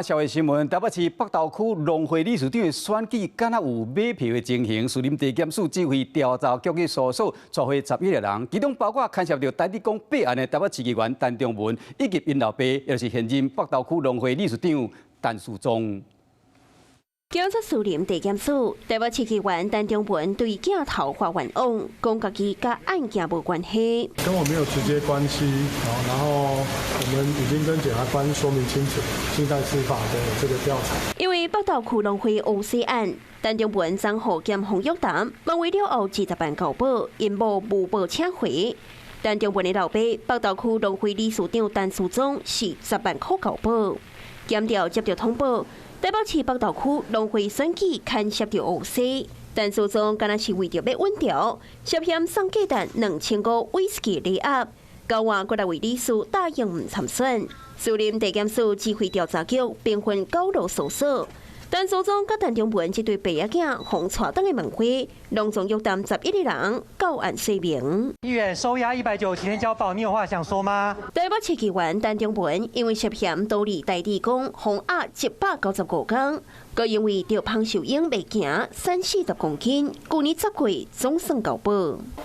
社會新聞，台北市北投區農會理事長的選舉，敢若有買票的情形。士林地檢署指揮調查局去搜索，帶回11個人，其中包括牽涉著台豬公八案的台北市議員陳長文，以及𪜶老爸，也就是現任北投區農會理事長陳樹忠。警察士林地檢署，台北市議員陳長文對鏡頭發冤枉，講家己佮案件無關係。跟我沒有直接關係，然後我們已經跟檢察官說明清楚，靜待司法的這個調查。因為北投區農會烏絲案，陳長文張戶兼洪玉潭，問為了後20萬交保，𪜶某無報請回。陳長文的老爸北投區農會理事長陳樹忠是10萬塊交保，檢調接著通報。台北市北投區農會選舉牽涉著烏絲，陳樹忠敢若是為著欲穩調，涉嫌送價值2500威士忌禮盒，交換過來位理事答應毋參選。士林地檢署指揮調查局兵分九路搜索。陳樹忠佮陳長文這對爸仔囝予帶轉來問話，攏總約談11個人，到案說明。議員收押197天交保，你有話想說嗎？台北市議員陳長文因為涉嫌盜利台豬公，予押195工，閣因為著芳秀英賣行30-40公斤，舊年10月總算交保。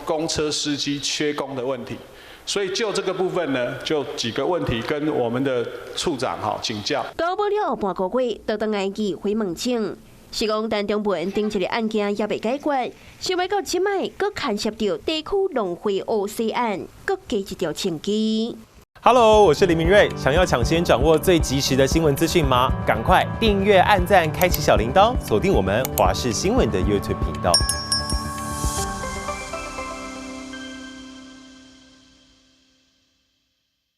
公車司機缺工的問題，所以就這個部分呢，就幾個問題跟我們的處長哈請教。交保了後半個月，就轉來議會問政，是講陳長文頂一个案件猶未解決，想欲到這擺，閣牽涉著地區農會烏絲案，閣加一條證據。 Hello，我是林明瑞，想要搶先掌握最及時的新聞資訊嗎？趕快訂閱、按讚、開啟小鈴鐺，鎖定我們華視新聞的 YouTube 頻道。